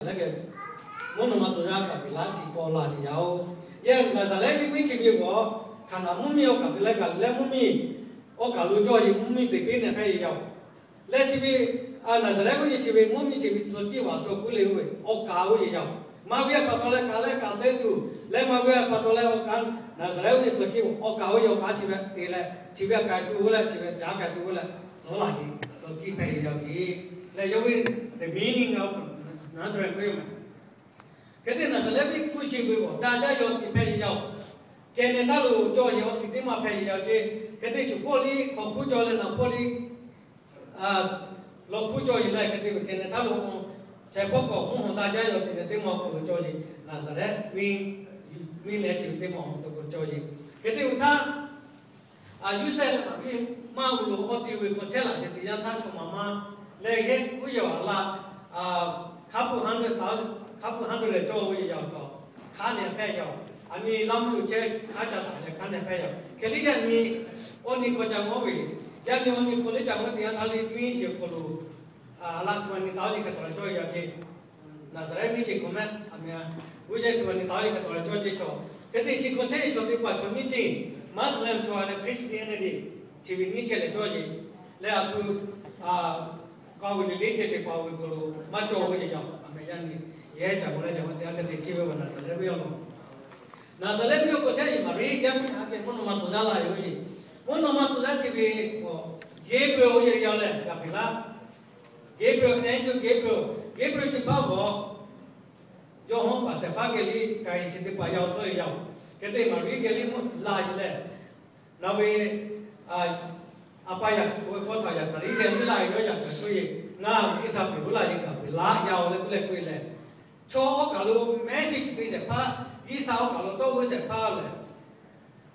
Naˍzaˍrehˆ geh mvuhˇ naw ma tcuh yaˇ Gaˍbeˍlaˆ chi k'awꞈ laˬ sheˍ yaˇ-oˬ. Yehˇ Naˍzaˍrehˆ miˇ miˇ chi ve k'o, Hkaˍnanˍ mvuhˇ miˇ awˬ kaˍ te leh Gaˍliˍlehˇ mvuhˇ miˇ awˬ kaˍ lo cawˇ sheˍ, mvuhˇ miˇ teꞈ piˉ nehˬ hpehꞈ ve yaˇ-oˬ. Leh chi ve Naˍzaˍrehˆ k'oˆ ve chi ve mvuhˇ miˇ chi ve tcuh kiˇ vaꞈ to k'oˆ le-o ve awˬ kaˍ oˇ ve yaˇ-oˬ. Maˇ ve a pa taw leh kaˍ leh kaˍ te tuˬ leh maˇ ve a pa taw leh awˬ kaˍ Naˍzaˍrehˆ oˇ ve tcuh kiˇ awˬ kaˍ oˇ ve awˬ kaˍ chi ve te leh chi ve a k'ai tuˬ oˇ leh chi ve caˉ k'ai tuˬ oˇ leh tcuhˉ laˬ ve tcuh kiˇ hpehꞈ ve yaˇ-oˬ ce. Leh yawˇ ve the meaning of Nazareth k'oˆ ve maˬ. Hk'e te Naˍzaˍrehˆ miˇ k'oˆ chi ve k'o daꞈ jaˇ ve awˬ tiꞈ hpehꞈ ve yaˇ-oˬ. Kehˬ nehˬ htaˇ lo cawˇ sheˍ awˬ tiꞈ teˇ maˇ hpehꞈ ve yaˇ-oˬ ce. Hk'e te choˬ hpawˇ liˇ hk'awꞈ hkuˇ cawˇ leh naˬ hpawˇ liˇ law hkuˇ cawˇ sheˍ leh hk'e te ve kehˬ nehˬ htaˇ lo shehˍ hpawˇ k'awꞈ mvuhˇ haw daꞈ jaˇ ve awˬ tiꞈ nehˬ teˇ maˇ awˬ hk'aw lo cawˇ sheˍ. Naˍzaˍrehˆ miˇ leh chi ve teˇ maˇ awˬ hk'aw lo cawˇ sheˍ. Hk'e te ve htaˇ Yoˇsehꞈ leh Maˍriˆ maˇ g'uˇ lo awˬ ti ve hk'aw chehˇ laˬ sheˍ teˇ yanˇ htaˇ chaw maˍ maˇ leh yehˇ uˉ yawˬ a laˇ, hk'a hpu ha hpu ha hpu lehˬ cawˇ ve yaˇ-oˬ, hk'a nehˬ hpehꞈ yaˇ-oˬ. Aˬ nyi laˇ mvuhˇ lo chehˇ hk'a ca taˍ leh hk'a nehˬ hpehꞈ yaˇ-oˬ. Hk'e liˇ yaˇ nyi awˬ nyi hk'aw ca mawˇ ve, yaˇ nyi awˬ nyi hk'aw liˇ ca mawˇ teˇ yanˇ htaˇ liˇ miˇ chi awˬ hk'aw lo a laˇ tu a nyi taˍ oˇ chi hk'e taw leh cawˇ yaˇ ce. Naˍzaˍrehˆ miˇ chi hk'awꞈ mehˆ aˬ meh a, g'uˇ yehˇ tu a nyi taˍ oˇ chi hk'e taw leh cawˇ ce chaw. Hk'e te chi hk'aw chehˇ ve chaw teˇ hpaˍ chaw nyiˇ ceˇ, Muslim chaw leh Christianity chi ve nyiˇ hkeh lehˬ cawˇ ce. Leh a htu k'a ve le le ceh teˇ hpaˍ ve hk'aw lo maˇ cawˇ ve yaˇ-oˬ. Aˬ meh yaˇ nyi yehˇ ca mawˇ leh ca mawˇ teˇ yanˇ hk'e te chehˇ ve Naˍzaˍrehˆ ve awˬ lawn Naˍzaˍrehˆ miˇ awˬ hk'aw chehˇ ve Maˍriˆ yaˇ miˇ haꞈ kehˬ mvuhˇ naw ma tcuh yaˇ laˇ ve yoˬ. Mvuhˇ naw ma tcuh yaˇ chi ve k'o, Gabriel oˇ yehˇ yaˇ leh Gaˍbeˍlaˆ, Gabriel, angel Gabriel, Gabriel chi hpaˇ k'o, yawˇ hawˉ paˍ shehˍ hpaˇ geh liˇ k'ai chi teˇ hpaˍ yaˇ-oˬ tawˇ ve yaˇ-oˬ. Hk'e te Maˍriˆ geh liˇ mvuhˇ laˇ ve leh, nawˬ ve a pa yaꞈ k'oˆ ve k'awˇ htaꞈ yaꞈ kaˍ liˇ geh liˇ laˇ ve yawˇ yaꞈ kaˍ k'oˆ ve, Ngaˬ G'uiˬsha hpehꞈ uˉ laˇ ve Gaˍbeˍlaˆ yaˇ-oˬ leh k'oˆ leh k'oˆ ve lehˬ, chaw awˬ kaˍ lo mehˉ shiˍ chi te shehˍ hpaˇ, G'uiˬsha awˬ kaˍ lo tawˇ g'uˇ shehˍ hpaˇ lehˬ,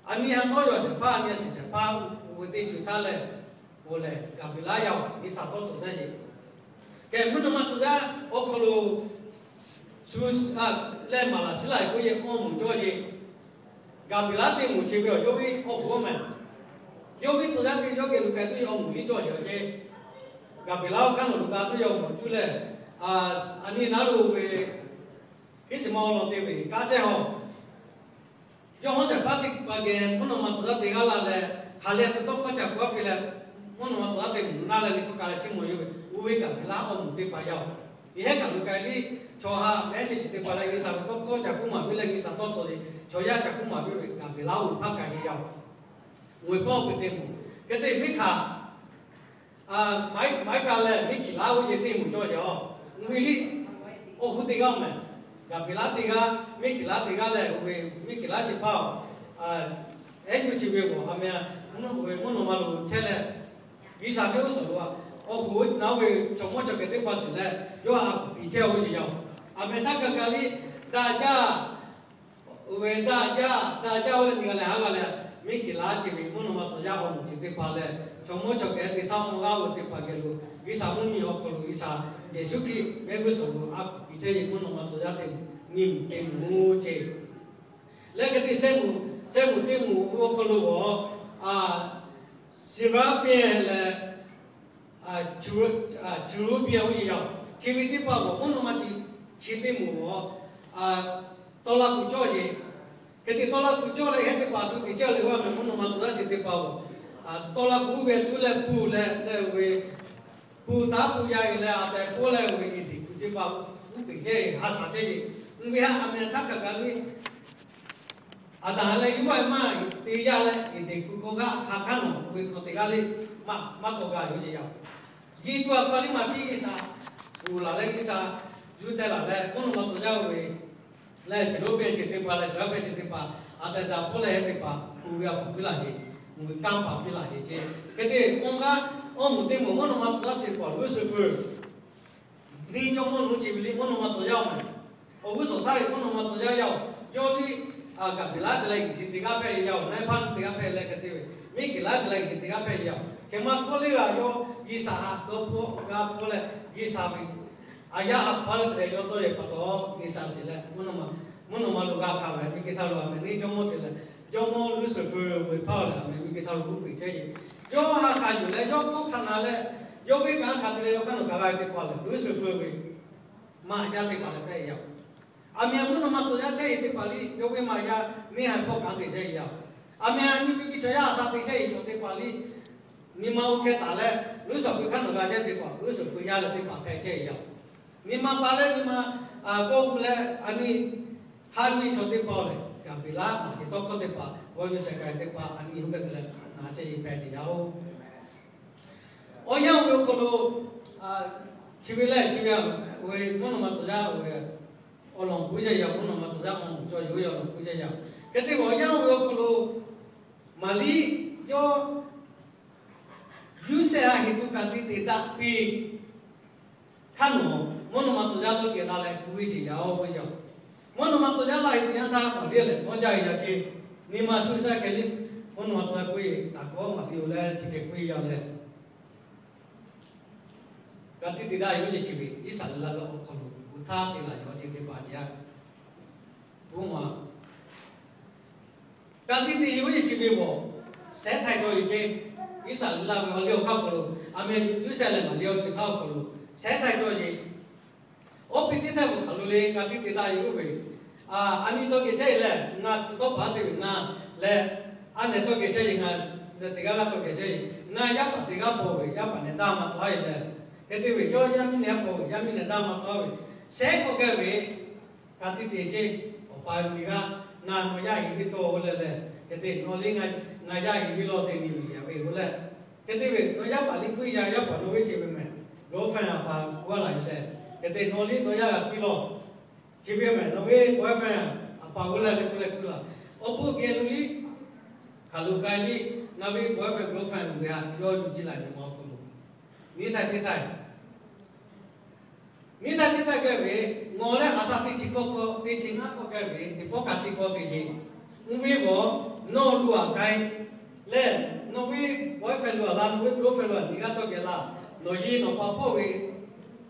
a nyi a tawˇ yaw shehˍ hpaˇ, a nyi a shiˍ shehˍ hpaˇ, oˇ ve teˇ ceuˬ htaˇ lehˬ, oˬ lehˬ Gaˍbeˍlaˆ yaˇ-oˬ, G'uiˬsha tawˇ tcuh yaˇ ce. Kehˬ mvuhˇ naw ma tcuh yaˇ awˬ hk'aw lo shu leh maˍ laˬ shiˉ laˬ k'oˆ yehˇ awˇ moˍ cawˇ ce. Gaˍbeˍlaˆ teˇ moˍ chi ve awˬ yawˇ ve awˬ hoˉ mehˍ. Yawˇ ve tcuh yaˇ teˇ yawˇ geh lo k'ai tuˬ yehˇ awˇ moˍ liˇ cawˇ ce awˬ ce. Gaˍbeˍlaˆ oˇ hkanˉ nawˬ lo k'a tuˬ yehˇ awˇ moˍ cuˇ leh, a nyi naˉ lo ve Hkiˉsuhˍmaˆ awˬ lawn te ve kanˉ chehˇ hawˬ. Yawˇ hawˉ shehˍ hpaˇ teˇ hpaˍ geh mvuhˇ naw ma tcuh yaˇ teˇ g'aˇ laˇ leh, ha leh tuˬ tawˇ hkawˇ ca k'oˆ piˇ leh, mvuhˇ naw ma tcuh yaˇ teˇ moˍ naˇ leh liꞈ hkawˇ ka leh chiˇ mawˬ yawˇ ve, oˇ ve Gaˍbeˍlaˆ awˇ moˍ teˇ hpaˍ yaˇ-oˬ. Yehˇ kaꞈ lo k'ai liˇ chaw ha mehˉ shiˍ chi teˇ hpaˍ leh G'uiˬsha ve tawˇ hkawˇ ca k'oˆ maˍ piˇ leh G'uiˬsha tawˇ tcuh ve, chaw yaˇ ca k'oˆ maˍ piˇ ve Gaˍbeˍlaˆ oˇ ve hpaˇ kaꞈ yehˇ yaˇ-oˬ. Oˇ ve hpaˇ oˇ ve teˇ moˍ hk'e te Miˇhkaˍ Maˍriˆ kaꞈ lehˬ Miˇhkiˍlaˆ oˇ yehˇ teˇ moˍ cawˇ yaˇ-oˬ. Ngaˬ hui liˇ awˬ hoˉ teˇ g'aˇ-oˬ mehˍ. Gaˍbeˍlaˆ teˇ g'aˇ, Miˇhkiˍlaˆ teˇ g'aˇ lehˬ, oˇ ve Miˇhkiˍlaˆ chi hpaˇ-oˬ, ehˉ juˇ chi ve awˬ a meh mvuhˇ naw ma lo chehˇ leh, G'uiˬsha ve g'uˇ suhˍ lo a, awˬ hoˉ naˉ ve chaw mawˇ chaw kehˬ teˇ hpaˍ shiˍ leh, yawˇ a piˍ chehˇ oˇ ve yaˇ-oˬ. A meh htaˇ kaꞈ kaꞈ liˇ daꞈ jaˇ, oˇ ve daꞈ jaˇ daꞈ jaˇ oˇ leh nyi g'a leh haˉ g'a leh, Miˇhkiˍlaˆ chi ve mvuhˇ naw ma tcuh yaˇ awˬ moˍ chi teˇ hpaˍ leh, chaw mawˇ chaw kehˬ teˇ shaˉ awˬ g'aˇ oˇ teˇ hpaˍ geh lo, G'uiˬsha mvuhˇ miˬ awˬ hk'aw lo G'uiˬsha Yeˍsuˆ Hkriꞈ mehˆ g'uˇ suhˍ lo a piˍ chehˇ ve mvuhˇ naw ma tcuh yaˇ teˇ moˍ, nyi moˍ teˇ moˍ ce. Leh hk'e te Sehˉ moˍ, Sehˉ moˍ teˇ moˍ oˇ awˬ hk'aw lo g'awˬ, Seˍraˍfiˆ leh Cheˍruˆbiˆ oˇ yehˇ yaˇ-oˬ. Chi ve teˇ hpaˍ g'awˬ mvuhˇ naw ma chi, chi teˇ moˍ g'awˬ tawˇ laˇ kuˬ cawˇ ce. Hk'e te tawˇ laˇ kuˬ cawˇ leh yehˇ teˇ hpaˍ tuˬ tiꞈ chehˇ leh g'awˬ mvuhˇ naw ma tcuh yaˇ chi teˇ hpaˍ g'awˬ tawˇ laˇ kuˬ ve cuˇ leh pun leh leh oˇ ve pun taˉ pun yaˇ-e leh a tehˬ k'oˆ leh oˇ ve Eˍdenˍ kuˬ teˇ hpaˍ uˉ peˬ chehˇ-e ha shaˍ chehˇ ce. Mvuhˇ ve haˉ a meh htaˇ kaꞈ kaꞈ liˇ Aˍdanˍ leh Iˉvaˆ maˇ te yaˇ leh Eˍdenˍ kuˬ hk'aw g'aˇ hk'a hkanˉ nawˬ oˇ ve hk'aw teˇ g'aˇ liˇ maˇ maˇ k'awꞈ g'a yoˬ yehˇ yaˇ-oˬ. Yeˍsuˆ a pa liˇ maˇ piˇ G'uiˬsha uiˍ laˬ leh G'uiˬsha yuˬ teh laˬ leh mvuhˇ naw ma tcuh yaˇ oˇ ve lehˬ, Cheˍruˆbiˆ chi teˇ hpaˍ leh Seˍraˍfiˆ chi teˇ hpaˍ a tehˬ daꞈ hpawˇ leh yehˇ teˇ hpaˍ hpu ve a hpaˍ piˇ laˬ ce, mvuhˇ ve kanˇ paˍ piˇ laˬ ce ce. Hk'e te awˬ g'aˇ awˬ moˍ teˇ moˍ mvuhˇ naw ma tcuh yaˇ chi hpaˍ Lucifer, neˇ jawˇmawˇ nuˇ chi ve liˇ mvuhˇ naw ma tcuh yaˇ-oˬ mehˍ. Awˬ g'uˇ suhˍ htaˇ ve mvuhˇ naw ma tcuh yaˇ yaˇ-oˬ. Yawˇ liˇ Gaˍbeˍlaˆ te leh Yeˍsuˆ teˇ g'aˇ hpehꞈ yaˇ-oˬ. Naˇ hpaˇ nuˇ teˇ g'aˇ hpehꞈ leh hk'e te ve, Miˇhkiˍlaˆ te leh Yeˍsuˆ teˇ g'aˇ hpehꞈ yaˇ-oˬ. Hk'e maˇ hkawˇ liˇ g'a yawˇ G'uiˬsha haꞈ dawˇ hpawˇ g'a hpawˇ leh G'uiˬsha ve a yaˇ haꞈ hpaˇ leh te leh yawˇ dawˇ yehˬ pa taw G'uiˬsha shiˍ leh mvuhˇ naw ma, mvuhˇ naw ma lo g'a hkanˍ ve miˬ guiˬ htaˇ lo a meh neˇ jawˇmawˇ te leh jawˇmawˇ Lucifer ve hpaˇ-oˬ leh a meh miˬ guiˬ htaˇ lo g'uˇ peˬ chehˇ ce. Yawˇ haꞈ hkanˍ yuˬ leh yawˇ hkawˇ hkanˍ na leh yawˇ venˇ kanˉ hkanˍ te leh yawˇ hk'aˇ nawˬ hkanˍ g'a ve teˇ hpaˍ lehˬ Lucifer ve maꞈ yaˇ teˇ hpaˍ leh pehˇ ve yoˬ. Aˬ miˍ aˬ mvuhˇ naw ma tcuh yaˇ chehˇ ve teˇ hpaˍ liˇ yawˇ ve maꞈ yaˇ neˇ haiˬ hpawˇ kanˉ te chehˇ ve yoˬ. Aˬ miˍ aˬ nyi ve chaw yaˇ a sha te chehˇ ve chaw teˇ hpaˍ liˇ nyi ma oˇ hkeh taˍ leh, G'uiˬsha hpu hkanˇ nawˬ g'a chehˇ teˇ hpaˍ, G'uiˬsha hpu yaˇ leh teˇ hpaˍ hpehˇ chehˇ ve yoˬ. Nyi ma pa leh nyi ma kawˇ pu leh a nyi ha nyi chaw teˇ hpaˍ lehˬ, gaˬ beˬ laˇ maˬ ceh tawˇ hkawˇ teˇ hpaˍ g'aw yuˬ shehˍ k'ai teˇ hpaˍ a nyi oˇ hkeh te leh na chehˇ ve hpehˇ ve yoˬ. Awˬ yanˇ oˇ ve awˬ hk'aw lo chi ve lehˬ chi ve oˇ mvuhˇ naw ma tcuh yaˇ oˇ ve awˬ lawn puiˉ jaˇ yaˇ, mvuhˇ naw ma tcuh yaˇ awˬ cawˬ yoˬ ve awˬ lawn puiˉ jaˇ yaˇ. Hk'e te ve awˬ yanˇ oˇ ve awˬ hk'aw lo Maˍriˆ yawˇ Yoˇsehꞈ a heˍ tuˬ ka tiꞈ te daꞈ piˇ hk'aˇ nawˬ mvuhˇ naw ma tcuh yaˇ tawˇ kehˬ la leh gu ve ceˬ yaˇ oˇ ve yoˬ. Mvuhˇ naw ma tcuh yaˇ la heˍ tuˬ yanˇ htaˇ Maˍriˆ lehˬ awˇ jaˇ ve yaˇ ceh, nyi ma shu sha hkeh liˇ mvuhˇ naw ma tcuh yaˇ k'oˆ ve, Taˍ hkawˇ Maˍriˆ-oˬ leh chi hkeh k'oˆ ve yaˇ leh, ka tiꞈ te daꞈ yoˬ ce chi ve Iˉsaˍreˍlaˆ ve awˬ hk'aw lo gu htaˇ te laˬ yaˇ ce teˇ hpaˍ ce a, gu ma ka tiꞈ te yoˬ ce chi ve g'awˬ shehˉ htaiˍ cawˬ yoˬ ce. Iˉsaˍreˍlaˆ ve awˬ liˇ awˬ hk'aˇ hk'aw lo, aˬ miˍ Yoˇsehꞈ leh Maˍriˆ awˬ ceuˬ htaˇ awˬ hk'aw lo shehˉ htaiˍ cawˬ yoˬ. Awˬ piˇ teˇ htaiˇ k'o hk'aˬ lo le ka tiꞈ te daꞈ yoˬ ve, a nyi tawˇ kehˬ chehˇ e leh ngaˬ tawˇ paˍ te ve ngaˬ leh, a nehˬ tawˇ kehˬ chehˇ e ngaˬ leh teˇ g'aˇ g'aˇ tawˇ kehˬ chehˇ e, ngaˬ yaˇ paˍ teˇ g'aˇ paw ve yaˇ paˍ nehˬ daˇ maˇ tawˆ e leh, hk'e te ve yawˇ yaˇ miˇ nehˬ paw ve yaˇ miˇ nehˬ daˇ maˇ tawˆ ve, shehˉ hkawˇ gaˇ ve ka tiꞈ te ce. Awˬ pa miˬ g'aˇ, ngaˬ nawˬ yaˇ heˍ ve tawˇ oˇ leh leh, hk'e te nawˬ le ngaˬ yaˇ heˍ ve law te miˬ miˬ yaꞈ ve oˇ leh, hk'e te ve nawˬ yaˇ paˍ liˇ puiˉ yaˇ, yaˇ paˍ nawˬ ve ce ve mehˬ, girlfriend a pa g'aˇ laˬ e leh, hk'e te nawˬ liˇ nawˬ yaˇ g'a puiˉ law ce ve mehˬ, nawˬ ve boyfriend a pa g'uˇ leh leh k'oˆ leh kuˇ laˬ. Awˬ bon geh lo liˇ hk'aˬ lo k'ai liˇ, ngaˬ ve boyfriend girlfriend ve htaꞈ yawˇ yuˬ ce laˬ ve ma awˬ hk'aw lo, nyi htaiˍ teˇ htaiˍ nyi htaiˍ teˇ htaiˍ gaˇ ve, ngawˬ leh a sha teˇ chi hkawˇ hkawˇ teˇ chi ngaˇ hkawˇ gaˇ ve teˇ pawˆ ka tiꞈ k'awꞈ te le. Mvuhˇ ve g'awˬ nawˬ lo a k'ai leh, nawˬ ve boyfriend lo a la, nawˬ ve girlfriend lo a nyi g'aˇ tawˇ geh la, nawˬ yi nawˬ pa hpawˇ ve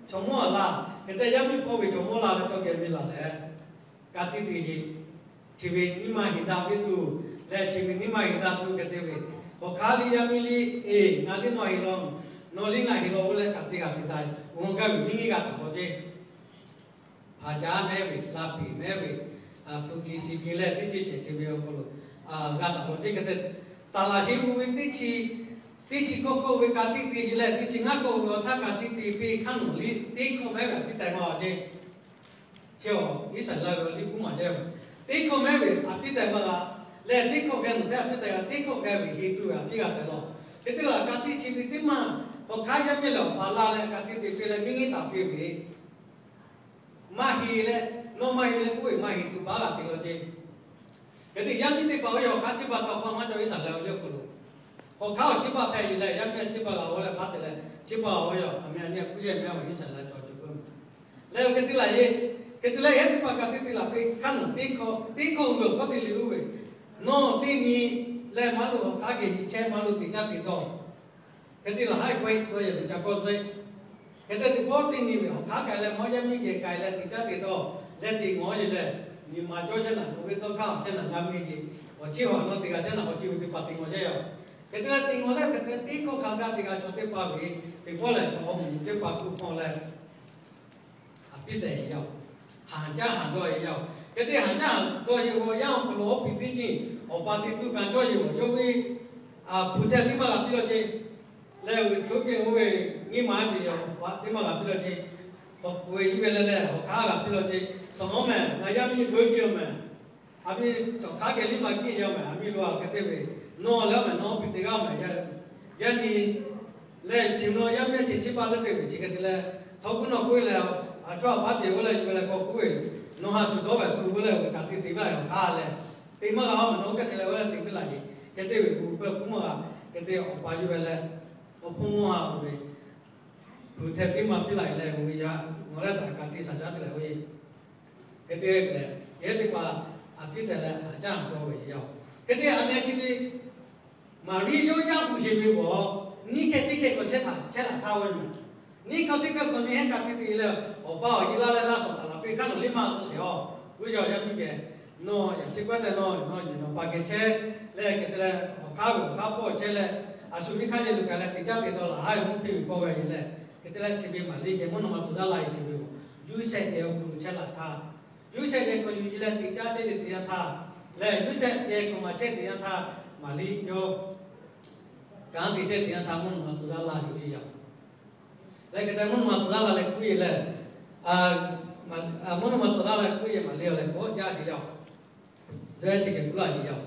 chaw mawˇ a la, hk'e te yaˇ miˇ hpawˇ ve chaw mawˇ la leh tawˇ geh miˬ laˬ leh, ka tiꞈ te le. Chi ve nyi ma heˍ daꞈ ve tuˬ leh chi ve nyi ma heˍ daꞈ tuˬ hk'e te ve, hk'aˬ hk'aˇ liˇ yaˇ miˇ liˇ eˬ ngaˬ liˇ nawˬ heˍ law, nawˬ liˇ ngaˬ heˍ law oˇ leh ka tiꞈ g'a te taˍ, oˇ gaˇ ve miˇ nyi g'a taˍ law ce. Haˍ jaˇ mehˉ ve, la peˍ mehˉ ve, hpu ki si ki leh teˇ ceuˬ ceh ce ve awˬ hk'aw lo g'a taˍ law ce hk'e te, taˍ laˬ heˆ oˇ ve teˇ chi, teˇ chi hkawˇ hkawˇ ve ka tiꞈ te le, teˇ chi ngaˇ hkawˇ ve awˬ htaˇ ka tiꞈ te piˇ hk'aˇ nawˬ liˇ teˇ hkawˇ mehˉ ve a piˇ tehꞈ maˇ g'a ce. Chi awˬ Iˉsaˍreˍlaˆ ve awˬ liˇ kuˉ maˬ jaˇ ve, teˇ hkawˇ mehˉ ve a piˇ tehꞈ maˇ g'a leh, teˇ hkawˇ geh nawˬ tehꞈ a piˇ tehꞈ g'a, teˇ hkawˇ geh ve heˍ tuˬ ve a piˇ g'a tehꞈ law. Hk'e te laˬ ka tiꞈ chi ve teˇ maˇ, hk'aˬ hk'aˇ yaˇ miˇ leh awˬ pa la leh ka tiꞈ te piˇ leh miˇ nyi taˍ piˇ ve maˇ heˆ leh, nawˬ maˇ heˆ leh k'oˆ ve maˇ heˆ tuˬ baˆ g'a te law ce. Hk'e te yaˇ miˇ teˇ hpaˍ oˇ yawˇ hk'aˇ chi baˆ kaꞈ hk'aw maˇ cawˬ Iˉsaˍreˍlaˆ awˬ liˇ awˬ hk'aw lo, hk'aˬ hk'aˇ awˬ chi baˆ hpehꞈ e leh yaˇ miˇ a chi baˆ g'a oˇ leh hk'aˇ te leh chi baˆ oˇ yawˇ aˬ miˍ a nyi a kuˇ yehˬ mehˉ awˬ Iˉsaˍreˍlaˆ cawˬ cawˬ k'o, leh oˇ hk'e te laˬ ye, hk'e te leh yehˉ teˇ hpaˍ ka tiꞈ te laˬ piˇ hk'aˇ nawˬ teˇ hkawˇ, teˇ hkawˇ ve awˬ hkawˇ te le oˇ ve, nawˬ teˇ nyi leh maˇ lo hk'aˬ hk'aˇ geh nyi chehˇ maˇ lo teꞈ caˇ te dawˇ. Hk'e te laˬ haˉ k'ai nawˬ yehˬ ve ca kawˇ sho e. Hk'e te teˇ pawˆ teˇ nyi ve awˬ hk'aˇ k'ai leh mawˇ yaˇ miˇ geh k'ai leh teꞈ caˇ te dawˇ leh te ngawˬ ye leh, nyi ma cawˇ chehˇ naˬ nawˬ ve tawˇ hk'aˇ awˬ chehˇ naˬ g'a miˇ le. Awˬ chi hawˬ nawˬ teꞈ g'a chehˇ naˬ awˬ chi ve teˇ hpaˍ te ngawˬ chehˇ yaˇ. Hk'e te leh te ngawˬ leh hk'e te leh teˇ hkawˇ hk'aˬ g'a teꞈ g'a chaw teˇ hpaˍ ve teˇ pawˆ lehˬ chaw awˬ moˍ teˇ hpaˍ hpu hk'aw leh a piˇ tehꞈ yaˇ-oˬ, haˍ jaˇ haˍ dawˇ e yaˇ-oˬ. Hk'e te haˍ jaˇ haˍ dawˇ e g'aw yaˇ awˬ hk'aw lo awˬ piˇ teˇ ceuˬ, awˬ pa te tuˇ ka cawˇ yeˬ awˬ yawˇ ve hpu htehˇ teˇ maˇ g'a piˇ law ce. Leh ve choˉ kehˬ oˇ ve nyi ma te yaˇ awˬ pa teˇ maˇ g'a piˇ law ce. Hk'aw k'oꞈ e yuˬ ve leh leh awˬ hk'aˇ g'a piˇ law ce. Suhˍ awˬ mehˍ ngaˬ yaˇ miˇ veuˇ ce awˬ mehˍ, a miˇ cawˬ hk'aˇ geh liˇ ma kiˇ yaˇ mehˍ, a miˇ lo a hk'e te ve, nawˬ leh awˬ mehˍ nawˬ piˇ teˇ g'aˇ mehˍ, yaˇ nyi leh chi nawˬ yaˇ miˇ chi chi baˆ leh te ve chi hk'e te leh, htawˇ kuˉ nawˬ k'oˆ e leh, a cawˇ a paˉ te oˇ leh yuˬ ve leh k'awꞈ k'oˆ ve, nawˬ ha shuˍ dawˇ ve tuˬ oˇ leh ve ka tiꞈ te ve a awˬ hk'aˇ leh, teˇ maˇ g'a oˇ mehˍ nawˬ oˇ hk'e te leh oˇ leh te piˇ laˬ yeˬ. Hk'e te ve k'o peuˬ kuˉ maˇ g'a, hk'e te awˬ pa yuˬ ve leh, awˬ hpon mawˇ ha oˬ ve hpu htehˇ teˇ maˇ piˇ laˬ yeˬ leh, oˇ ve yaˇ nawˬ leh taꞈ ka tiꞈ shaˍ jaˇ te leh oˇ yeˬ. Hk'e te leh yehˉ teˇ hpaˍ a piˇ tehꞈ leh haˍ jaˇ haˍ dawˇ ve yaˇ-oˬ. Hk'e te a nehˬ chi ve Maˍriˆ yawˇ yaˇ pu sheˍ ve g'awˬ nyiˇ hkeh teˇ hkeh k'awꞈ chehˇ htaꞈ chehˇ laˬ htaˇ oˇ ve mehˍ. Nyiˇ hkawˇ teˇ hkawˇ hkawˇ nyiˇ hehˉ ka tiꞈ te leh, awˬ pa awˬ yi laˇ leh laˇ shawˍ taˍ laˬ piˇ hk'aˇ nawˬ liˇ maˇ suh sheˍ-oˬ. G'uˇ yaˇ yaˇ miˇ geh, nawˬ yaꞈ chi k'awehˉ tehꞈ nawˬ nawˬ nyi nawˬ pa geh chehˇ leh hk'e te leh awˬ hk'aˇ ve awˬ hk'aˇ pawˆ chehˇ leh, a shu miˇ hk'aˇ yehˬ lo k'ai leh teꞈ caˇ te dawˇ laˬ haˉ ve mvuhˇ piˇ ve kawˇ ve yeˬ leh, hk'e te leh chi ve Maˍriˆ geh mvuhˇ naw ma tcuh yaˇ la e chi ve g'awˬ Yoˇsehꞈ yehˬ awˬ hk'aw lo chehˇ laˬ htaˇ, Yoˇsehꞈ yehˬ hk'aw lo yuˬ leh teꞈ caˇ chehˇ ve teꞈ yanˇ htaˇ lehˬ, Yoˇsehꞈ yehˬ hk'aw maˬ chehˇ teꞈ yanˇ htaˇ, Maˍriˆ yawˇ kanˉ te chehˇ teꞈ yanˇ htaˇ mvuhˇ naw ma tcuh laˇ laˇ ve yoˬ. Leh hk'e te mvuhˇ naw ma tcuh laˇ laˇ leh k'oˆ ve lehˬ, mvuhˇ naw ma tcuh laˇ laˇ k'oˆ ve Maˍriˆ lehˬ, k'awꞈ jaˇ sheˍ yaˇ-oˬ, leh chi hk'e k'oˆ laˇ ve yoˬ.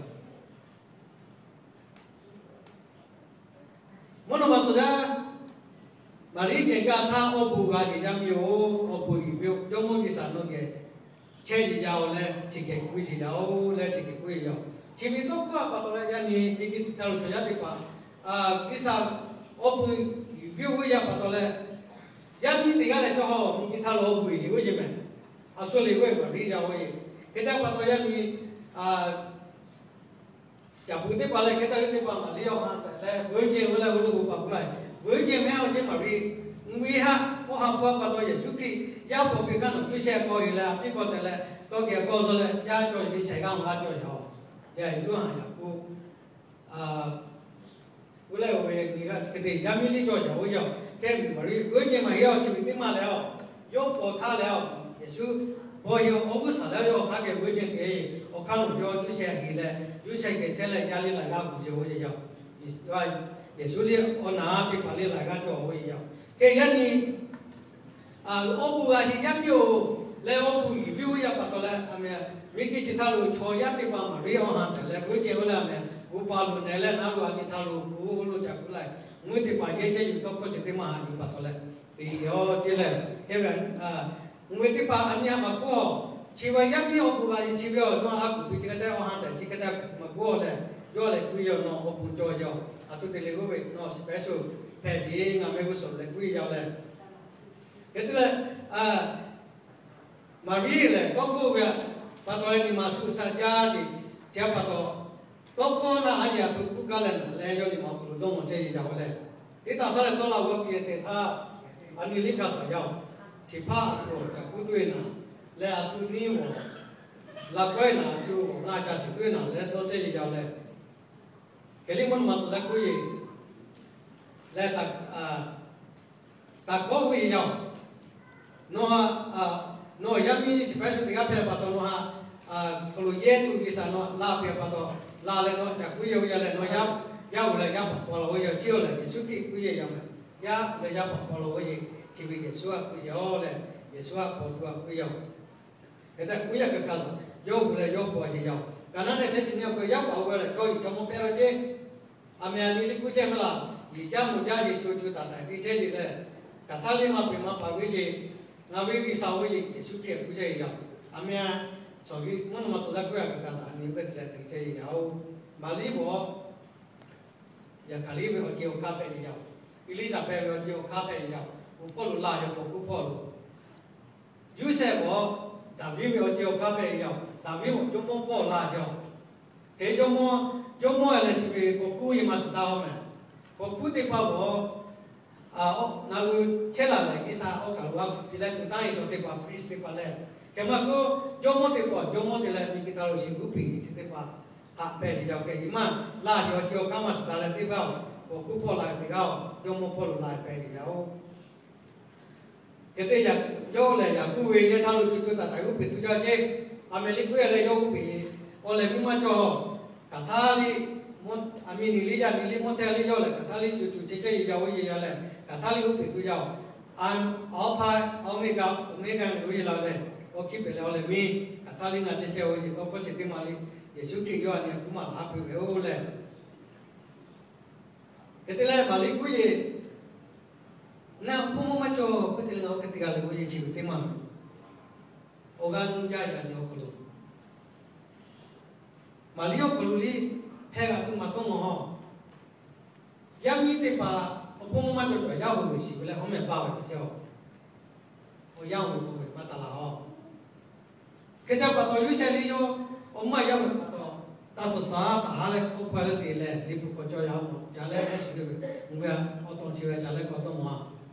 Mvuhˇ naw ma tcuh yaˇ Maˍriˆ geh gaˇ htaˇ, awˬ bon g'a sheˍ yaˇ miˇ-oˬ, awˬ bon g'a ve Jawˇmawˇ G'uiˬsha nawˬ geh chehˇ sheˍ yaˇ-oˬ leh, chi hk'e k'oˆ sheˍ yaˇ-oˬ leh, chi hk'e k'oˆ ve yoˬ. Chi ve tawˇ hkawˇ a pa taw leh yaˇ nyi miˬ guiˬ teˇ htaˇ lo chaw yaˇ teˇ hpaˍ G'uiˬsha awˬ bon g'a ve oˇ ve yaˇ pa taw leh, yaˇ miˇ teˇ g'aˇ leh cawˇ hawˬ miˬ guiˬ teˇ htaˇ lo awˬ bon g'a ve yoˬ. A shu le g'oˇ Maˍriˆ yaˇ-oˬ ve, hk'e te pa taw yaˇ nyi caˍ pui teˇ hpaˍ leh hk'e te le teˇ hpaˍ Maˍriˆ awˬ ha tehꞈ leh virgin ve leh awˬ lo k'o pa k'oˆ laˇ, virgin mehˉ awˬ ceuˬ Maˍriˆ, mvuhˇ miˬ haˉ awˬ ha hpu pa taw Yeˍsuˆ Hkriꞈ yaˇ paˍ piˇ hk'aˇ nawˬ Yoˇsehꞈ k'awꞈ heˍ leh a piˇ k'awꞈ tehꞈ leh, tawˇ geh k'awꞈ zuhˆ leh yaˇ cawˬ ve shehˍ g'aˇ awˬ g'aˇ cawˬ yaˇ-oˬ. Yaꞈ Yoˇhanˬ yaꞈ k'oˆ k'oˆ leh oˇ ve nyi g'aˇ hk'e te yaˇ miˇ liˇ cawˬ yaˇ-oˬ yaˇ-oˬ. Hk'e Maˍriˆ virgin maˇ heˆ-oˬ, chi ve teˇ maˇ leh-oˬ, yawˇ paw htaˇ leh-oˬ, Yeˍsuˆ bawˇ heˍ awˬ g'uˇ suhˍ leh yawˇ hk'aˇ geh virgin te, awˬ hk'aˇ nawˬ yawˇ Yoˇsehꞈ heˍ leh, Yoˇsehꞈ geh chehˇ leh yaˇ liˇ laiˬ g'aˇ vuˬ ve yoˬ. Yeˍsuˆ liˇ awˬ naˍ teˇ hpaˍ liˇ laiˬ g'aˇ cawˬ ve yoˬ. Hk'e yaˇ nyi awˬ bon g'a sheˍ yaˇ miˇ-oˬ leh, awˬ bon g'a ve oˇ yaˇ pa taw leh, a meh miˬ guiˬ chi htaˇ lo chaw yaˇ teˇ hpaˍ Maˍriˆ awˬ ha tehꞈ leh virgin ve leh a meh g'oˇ pa lo nehˬ leh naˉ lo a nyi htaˇ lo k'oˆ lo ca k'oˆ laˇ, mvuhˇ teˇ hpaˍ yehˇ chehˇ yuˬ tawˇ hkawˇ chi teˇ maˇ ha yuˬ pa taw leh, teꞈ sheˍ-oˬ ceˇ leh, hk'e ve mvuhˇ teˇ hpaˍ a nyi a maˍ k'oˆ-oˬ, chi ve yaˇ miˇ awˬ bon g'a sheˍ chi ve awˬ nawˬ a kuˬ piˇ chi hk'e te awˬ ha tehꞈ chi hk'e te a kuˬ maˍ k'oˆ-oˬ leh, yawˇ lehˬ k'oˆ ve yoˬ, nawˬ awˬ bon cawˬ yaˇ-oˬ, a htoꞈ te le g'oˇ ve nawˬ special hpehꞈ sheˍ ngaˬ meh g'uˇ suhˍ leh k'oˆ ve yoˬ leh, hk'e te leh Maˍriˆ lehˬ tawˇ hkawˇ ve pa taw leh nyi ma shu sha jaˇ sheˍ. Chi pa taw, tawˇ hkawˇ naˆ a yeˬ a htoꞈ k'oˆ gaˇ leh naˍ leh yawˇ nyi ma awˬ hk'aw lo dawˇ mawˬ chehˇ ve yoˬ leh, teˇ taꞈ shaˉ leh tawˇ la g'awˇ piˇ-e te htaˇ, a nyi liˇ hkaˍ suhˍ yaˇ-oˬ, chi hpaˇ a htoꞈ awˬ caꞈ k'oˆ tuˬ ve naˍ leh a htoꞈ niˇ awˬ laꞈ kawehˇ naˍ a shu awˬ ngaˇ ca shiˍ tuˬ ve naˍ leh dawˇ chehˇ ve yoˬ leh, hk'e liˇ mvuhˇ naw ma tcuh yaˇ k'oˆ ve leh, taˍ kawˆ ve yoˬ. Nawˬ ha, nawˬ yaˇ miˇ shiˍ paˍ shu teˇ g'aˇ hpehꞈ pa taw nawˬ ha hk'aw lo yehˇ tuˬ G'uiˬsha nawˬ laˇ piˇ pa taw, laˇ leh nawˬ caꞈ k'oˆ ve yoˬ leh nawˬ yaˇ, yaˇ uiˍ leh yaˇ paˍ paw la ve yoˬ. Chi-oˬ lehˬ Yeˍsuˆ Hkriꞈ k'oˆ ve yoˬ meh, yaˇ uiˍ leh yaˇ paˍ paw la ve yoˬ. Chi ve Yeˍsuˆ a k'oˆ ve yoˬ leh, Yeˍsuˆ a paw tuˬ a k'oˆ ve yoˬ. Hk'e te k'oˆ yaˇ kaꞈ kaꞈ, yawˇ hui leh yawˇ paw a sheˍ yaˇ-oˬ, kaꞈ naˉ leh shehˉ chi nyi awˬ hk'aw yaˇ paˍ oˇ ve lehˬ chaw yiˍ chaw mawˇ pehˇ laˇ ceˇ. A meh a nyi liˇ k'oˆ chehˇ ve laˬ, yiˍ caˇ mawˬ jaˇ sheˍ, co co taiˍ taiˍ te chehˇ ve leh, kaꞈ htaˇ liˇ maˇ peꞈ maˇ paˍ ve sheˍ, ngaˬ ve G'uiˬsha ve sheˍ, Yeˍsuˆ Hkriꞈ k'oˆ chehˇ ve yoˬ. A meh a, mvuhˇ naw ma tcuh yaˇ k'oˆ yaˇ kaꞈ kaꞈ, a nyi ve te leh te chehˇ ve yoˬ. Maˍriˆ-oˬ, Yaˍhkaˍliˆ ve awˬ ceuˬ awˬ hk'aˇ hpehꞈ ve yoˬ. Eˇliˇsaˍbehˆ ve awˬ ceuˬ awˬ hk'aˇ hpehꞈ ve yoˬ. Awˬ hpawˇ lo laˇ ve paw hkuˇ hpawˇ lo Yoˇsehꞈ-oˬ, Daˍviˆ ve awˬ ceuˬ awˬ hk'aˇ hpehꞈ ve yoˬ. Daˍviˆ-oˬ, jawˇmawˇ hpawˇ laˇ ve yoˬ. Hk'e jawˇmawˇ, jawˇmawˇ lehˬ chi ve paw hkuˇ yeˬ maˇ shuˍ taˍ-oˬ meh. Paw hkuˇ teˇ hpaˍ-oˬ, na lo chehˇ laˬ lehˬ G'uiˬsha awˬ kaˬ lo a kuˬ piˇ leh tuˬ tanˇ e chaw teˇ hpaˍ, priest teˇ hpaˍ lehˬ, hk'e maˇ k'oˆ, jawˇmawˇ teˇ hpaˍ, jawˇmawˇ te leh miˬ guiˬ htaˇ lo shiˍ g'uˇ piˇ ve chi teˇ hpaˍ haꞈ hpehꞈ ve yoˬ. Hk'e maˇ laˇ ve awˬ ceuˬ awˬ hk'aˇ maˇ shuˍ taˍ leh teˇ hpaˍ-oˬ, paw hkuˇ hpawˇ laˇ ve teˇ g'aˇ-oˬ, jawˇmawˇ hpawˇ lo laˇ hpehꞈ ve yoˬ. Hk'e te yawˇ lehˬ Yaˍkoˆ ve yehˇ htaˇ lo co co taiˍ taiˍ g'uˇ piˇ tuˬ jaˇ ceˇ. A meh liˇ k'oˆ-e leh yawˇ g'uˇ piˇ, awˬ lehˬ miˇ maˇ cawˬ. Kaꞈ htaˇ liˇ, a miˇ nyi liˇ yaˇ nyi liˇ mawˇ htehˇ liˇ yawˇ lehˬ kaꞈ htaˇ liˇ co co chehˇ chehˇ yeˬ yaˇ-oˬ yeˬ yaˇ lehˬ kaꞈ htaˇ liˇ g'uˇ piˇ tuˬ jaˇ-oˬ. Awˬ hpaˇ, awˬ meˇ g'a, awˬ meˇ g'a nyi-oˬ yeˬ laˇ lehˬ, awˬ hkiˇ pehꞈ leh awˬ lehˬ miˇ kaꞈ htaˇ liˇ na cehˇ cehˇ-oˬ yeˬ tawˇ hkawˇ chi teˇ maˇ liˇ Yeˍsuˆ Hkriꞈ yawˇ a nyi a kuˉ maˬ laˬ haˉ peuˬ ve-oˬ lehˬ. Hk'e te leh Maˍriˆ k'oˆ yeˬ, ngaˬ awˬ hpawˇ mawˇ maˇ cawˬ hk'e te leh ngaˬ oˇ hk'e te g'a le k'oˆ yeˬ chi ve teˇ maˇ awˬ g'aˇ nuˇ jaˇ yaꞈ nyi awˬ hk'aw lo Maˍriˆ awˬ hk'aw lo liˇ hpehˇ g'a tuˬ maˇ tawˇ mawˬ-oˬ. Yaˇ miˇ teˇ hpaˍ awˬ hpawˇ mawˇ maˇ cawˬ cawˬ yaˇ hui ve shiˍ ve leh awˬ meh baˇ ve teˇ ceuˬ-oˬ, awˬ yanˇ oˇ ve k'oˆ ve maˇ taˍ laˬ-oˬ. Hk'e te pa taw Yoˇsehꞈ liˇ yawˇ awˬ maˇ yaˇ ve pa taw, taˇ tcuhˍ tcuhˍ taˍ ha leh hk'awꞈ hpaw leh te leh liꞈ hpu hk'aw cawˬ yaˇ-oˬ, ca leh leh shiˍ ve mvuhˇ ve awˬ tawˬ chi ve ca leh hk'awꞈ tawˇ mawˬ-a.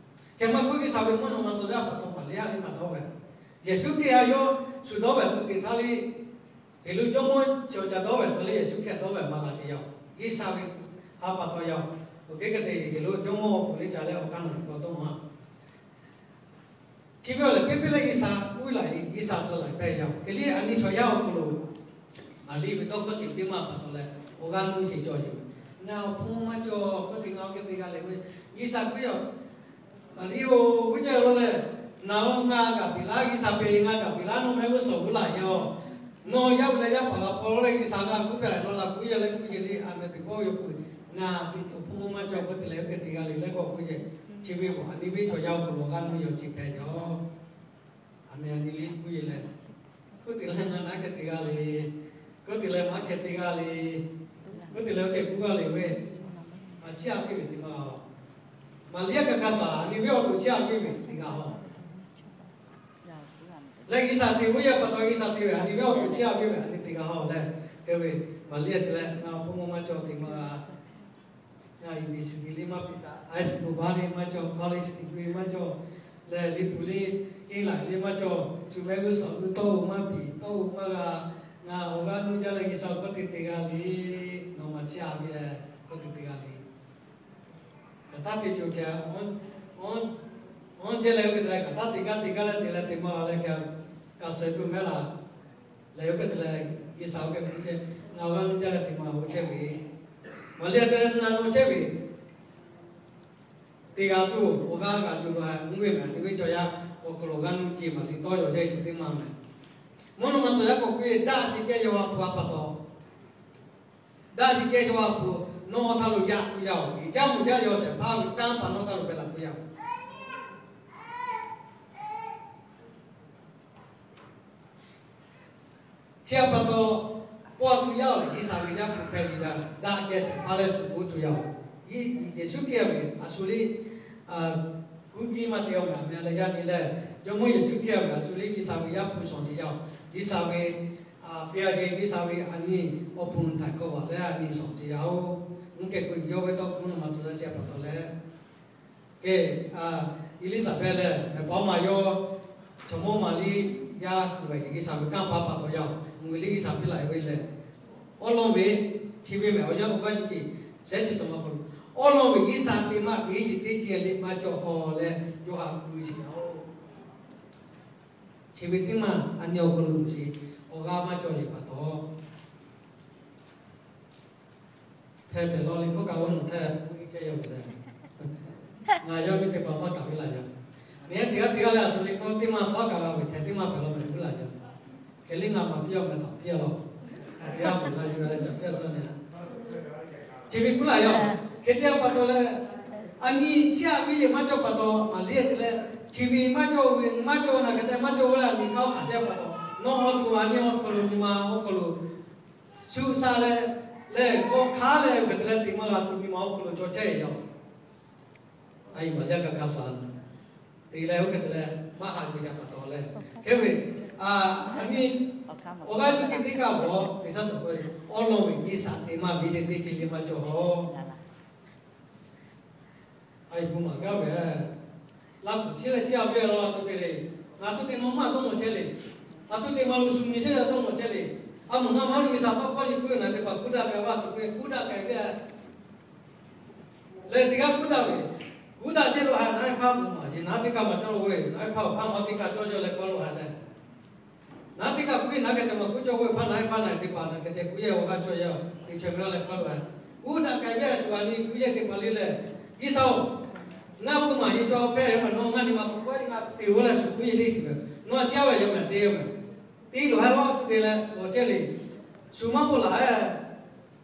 Hk'e maˇ k'oˆ G'uiˬsha ve mvuhˇ naw ma tcuh yaˇ pa taw Maˍriˆ a liˇ maˇ dawˇ ve, Yeˍsuˆ Hkriꞈ a yawˇ shu dawˇ ve tuˬ te htaˇ liˇ Heˍroˆ jawˇmawˇ chi awˬ ca dawˇ ve tcuh leh Yeˍsuˆ Hkriꞈ dawˇ ve maˇ g'a sheˍ yaˇ-oˬ. G'uiˬsha ve ha pa taw yaˇ-oˬ. Oˇ hk'e hk'e te Heˍroˆ jawˇmawˇ awˬ pon liˇ ca leh awˬ hk'aˇ nawˬ hk'awꞈ tawˇ mawˬ-a. Chi ve awˬ lehˬ, piˇ piˇ leh G'uiˬsha uˉ laˬ, G'uiˬsha tcuh laˬ hpehꞈ yaˇ-oˬ. Hk'e liˇ a nyi chaw yaˇ awˬ hk'aw lo Maˍriˆ ve tawˇ hkawˇ chi teˇ maˇ pa taw leh awˬ g'aˇ nuˇ sheˍ cawˬ yoˬ. Ngaˬ awˬ hpon maˇ cawˬ, hk'e te ngaˬ oˇ hk'e te g'a le ve, G'uiˬsha piˇ-oˬ. Maˍriˆ-oˬ, g'uˇ cawˇ lo leh, nawˬ ngaˬ kaꞈ piˍ laˇ, G'uiˬsha piˍ ngaˬ kaꞈ piˍ laˇ, nawˬ mehˆ g'uˇ suhˍ uˉ laˬ yaˇ-oˬ. Nawˬ yaˇ hui leh yaˇ paˍ g'a paw leh G'uiˬsha ngaˬ kuˇ pehˬ laꞈ nawˬ laˬ kuˇ yehˬ leh kuˇ yehˬ le, a meh teꞈ pawˆ ve yoˬ k'o, ngaˬ teꞈ awˬ hpon maˇ cawˬ, hk'e te leh oˇ hk'e te g'a le leh k'awꞈ k'oˆ yehˬ. Chi ve k'o a nyi ve chaw yaˇ awˬ hk'aw lo awˬ g'aˇ nuˇ yaw ceh hpehꞈ yaˇ-oˬ. A meh a nyi le kuˇ yehˬ leh, hk'e te leh ngaˬ naˉ hk'e te g'a le, hk'e te leh maˇ hk'e te g'a le, hk'e te leh oˇ hk'e kuˇ g'a le ve, a ciˉ a piˇ ve teˇ maˇ g'a-oˬ. Maˍriˆ yaˇ kaꞈ hk'a shuˍ a nyi ve awˬ to ciˉ a piˇ ve teˇ g'aˇ-oˬ. Leh G'uiˬsha te ve yaˇ pa taw G'uiˬsha te ve a nyi ve awˬ to ciˉ a piˇ ve a nyi teˇ g'aˇ-oˬ leh, hk'e ve Maˍriˆ yaˇ te leh ngaˬ awˬ hpon maˇ cawˬ teˇ maˇ g'a. Ngaˬ university le maˇ piˇ taꞈ, high school baˬ le maˇ cawˬ, college degree maˇ cawˬ, leh liꞈ hpu le, hinˉ laꞈ le maˇ cawˬ, shu mehˆ g'uˇ suhˍ g'uˇ tawˇ-oˬ maˇ piˍ, tawˇ-oˬ maˇ g'a. Ngaˬ awˬ g'aˇ nuˇ jaˇ leh G'uiˬsha hk'e te te g'a le, nawˬ maˇ ciˉ a ve, hk'e te te g'a le. Kaꞈ taˇ te cawˬ kaꞈ, awˬ, awˬ, awˬ jehˇ leh oˇ hk'e te leh kaꞈ taˇ te gaˇ te gaˇ leh te leh te maˇ g'a leh kaꞈ, kaꞈ suh tuˬ mehˉ laˬ. Leh oˇ hk'e te leh G'uiˬsha oˇ hk'e hpu chehˇ, ngaˬ awˬ g'aˇ nuˇ jaˇ leh te maˇ g'a chehˇ ve, Maˍriˆ yaˇ te leh ngaˬ nawˬ chehˇ ve, teˇ g'aˇ tuˬ awˬ g'aˇ g'a yuˬ la mvuhˇ ve mehˍ, a nyi ve chaw yaˇ awˬ hk'aw lo awˬ g'aˇ nuˇ ce Maˍriˆ tawˇ yaw chehˇ chi teˇ maˇ mehˍ. Mvuhˇ naw ma tcuh yaˇ k'awꞈ k'oˆ ve, daꞈ shiˍ kehˬ yaw ha hpu a pa taw, daꞈ shiˍ kehˬ yaw ha hpu nawˬ awˬ htaˇ lo yaꞈ tuˬ yaˇ-oˬ. Iˉ jaˇ mvuhˇ jaˇ yaw shehˍ hpaˇ ve kanˇ paˍ nawˬ htaˇ lo hpehꞈ la tuˬ yaˇ-oˬ. Chi a pa taw, paw tuˬ yaˇ-oˬ leh G'uiˬsha ve Yaˇ hpu hpehꞈ ve yaˇ, daꞈ kehˬ shehˍ hpaˇ leh shuˍ k'oˆ tuˬ yaˇ-oˬ. Yeˍsuˆ Hkriꞈ ve a shu le, kuˇ kiˇ maˇ te-oˬ mehˍ, a meh leh yaˇ nyi leh, Jawˇmawˇ Yeˍsuˆ Hkriꞈ ve a shu le G'uiˬsha ve Yaˇ hpu shawˍ ve yaˇ-oˬ. G'uiˬsha ve, a, piˇ a ve G'uiˬsha ve a nyi awˬ pon htaiˍ hkawˇ vaˬ leh a nyi shawˍ ve yaˇ-oˬ. Mvuhˇ kehˬ k'oˆ yawˇ ve tawˇ hkawˇ mvuhˇ naw ma tcuh yaˇ chi a pa taw leh, kehˬ, Eˇliˇsaˍbehˇ lehˬ mehˬ paw maˇ yawˇ, chaw mawˇ Maˍriˆ yaˇ kuˬ ve G'uiˬsha ve kanˇ paˍ pa taw yaˇ-oˬ. Mvuhˇ miˬ le G'uiˬsha piˇ laˬ ve lehˬ, awˉ lawˇ ve, chi ve mehˍ awˬ yanˇ awˬ g'aˇ yuˬ ke, shehˉ chi suhˍ ma hk'aw lo, awˉ lawˇ ve G'uiˬsha te maˇ ve yeˬ teˇ ceuˬ le maˇ cawˬ haw leh, yawˇ htaꞈ kuˬ ve sheˍ-oˬ. Chi ve teˇ maˇ a nyi awˬ hk'aw lo sheˍ, awˬ g'aˇ maˇ cawˬ sheˍ pa taw, hpehˇ pehˍ law le hkawˇ kaꞈ oˇ nawˬ htaˇ k'oˆ ve chehˇ yaˇ-oˬ leh, ngaˬ yaˇ miˇ teˇ hpaˍ hpawˇ kaˍ ve laˬ yaˇ. Nehˬ teˇ g'aˇ teˇ g'aˇ leh a shu le hkawˇ teˇ maˇ hpawˇ kaˍ la ve hpehꞈ teˇ maˇ pehˍ law mehˍ puiˉ laˬ yaˇ. Hk'e le ngaˬ maˍ piˇ-a mehˍ taˍ piˇ-a law. Hk'e a mawˬ la yuˬ leh caꞈ piˇ-a tawˇ nehˬ, chi ve puiˉ laˬ yaˇ. Hk'e te a pa taw leh, a nyi chi a ve yeˬ maˇ cawˬ pa taw, Maˍriˆ te leh, chi ve maˇ cawˬ ve maˇ cawˬ naˬ hk'e te maˇ cawˬ ve leh a nyi hk'aˇ hk'aˬ te a pa taw, nawˬ awˬ to a nyi awˬ hk'aw lo nyi ma awˬ hk'aw lo shu sha leh, leh k'awꞈ hk'aˉ leh g'uiˬ te leh te maˇ g'a tuˬ nyi ma awˬ hk'aw lo cawˬ chehˇ yaˇ-oˬ. A yeˬ maˍ jaˇ kaꞈ kaꞈ sha te leh oˇ hk'e te leh maˇ haꞈ ve yaˇ pa taw leh, hk'e ve, a nyi awˬ g'aˇ yuˬ ke teˇ kaꞈ g'awˬ te shaˉ suhˍ k'oˆ ve, awˉ lawˇ ve G'uiˬsha te maˇ ve le teˇ ceuˬ le maˇ cawˬ haw. A yeˬ bon maˍ gaˇ ve, laˇ kuˬ chehˇ leh chehˇ a ve law a htoꞈ te le. Ngaˬ htoꞈ te ma maˇ dawˇ mawˬ chehˇ le. A htoꞈ te ma lo shu nyi chehˇ dawˇ mawˬ chehˇ le. A mawˬ ngaˇ maˇ G'uiˬsha tawˇ hkawˇ yeˬ k'oˆ ve naˬ teˇ hpaˍ kuˉ daꞈ k'ai ve, a htoꞈ k'oˆ kuˉ daꞈ k'ai ve leh teˇ g'aˇ kuˉ daꞈ ve, kuˉ daꞈ chehˇ lo ha naˉ hpaˇ bon maˍ yeˬ naˉ teˇ kaˇ maˇ cawˬ lo ve, naˉ hpaˇ awˬ hpaˇ maˇ teˇ kaˇ cawˇ jaˇ leh k'awꞈ lo ha leh, naˉ teˇ kaˇ kuˉ ve naˉ hk'e te maˇ kuˉ cawˇ ve hpaˇ naˉ hpaˇ naˬ teˇ hpaˍ naˬ hk'e te kuˉ yehˇ awˬ g'aˇ cawˇ yaˇ-oˬ, teˇ chaweh mehˍ a leh k'awꞈ lo ha. Kuˉ daꞈ k'ai ve a shu a nyi kuˉ yehˇ teˇ hpaˍ le leh, G'uiˬsha-oˬ, ngaˇ bon maˍ yeˬ cawˇ hpehˇ ve maˇ nawˬ ngaˇ nyi ma k'oˆ k'oˆ ve ngaˬ te g'aˇ leh shu kuˉ yehˇ teˇ shiˍ ve, nawˬ a ciˉ a ve yaˇ mehˍ te ve, te lo ha laˇ tuˬ te leh lawˬ chehˇ le. Shu maˇ k'oˆ laˬ-e.